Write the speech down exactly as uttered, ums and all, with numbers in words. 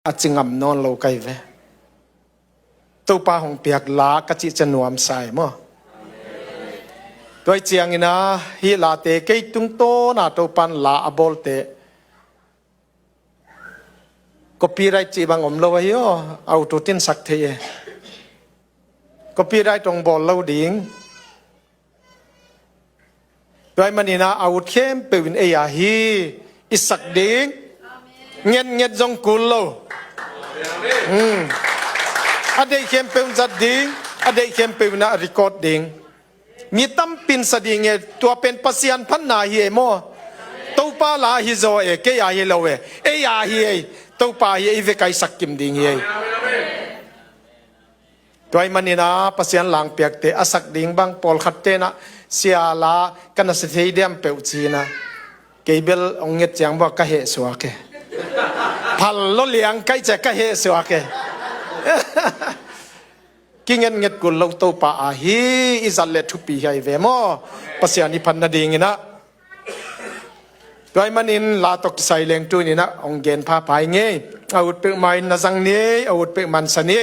a ci ngam nawn lo ka hi ve. Topa hong piak la ka cih ciang nuamsa e maw? Tua ciangin ah hih late kei tungtawn a Topan la a bawlte copyright cih bang om lo ahi aw, a ut ut in sak thei e. Copyright hong bawl lo ding. Tua ahih manin ah a ut khempeuh in ei a hi, i sak ding. Ngetnget zong kul lo. Hmm. A deih khempeuh in zat ding, a deih khempeuh in ah record ding. Mi tampi in sa ding e, tua pen Pasian phatna hi e maw? Topa la hi zaw e, kei a hi lo e, ei a hi e, Topa hi e, i vek a i sak kim ding hi e. Tua ahih manin ah Pasian la hong piakte a sak ding bang pawlkhat ten ah sia la ka na sia thei diam peuh ci-in ah kei bel hong nget ciang bawk ka heh suak e. Phal lo liang ka hih ciang ka heh suak e. Kingetnget kul lo Topa a hi, i zat leh thupi hi a hi ve maw? Pasian i phat nadingin ah. Tua ahih manin la tawh kisai leng tuni-in ah hong gen phapha ing ei. A ut peuhmah in na zang ni, a ut peuhmah in sa ni.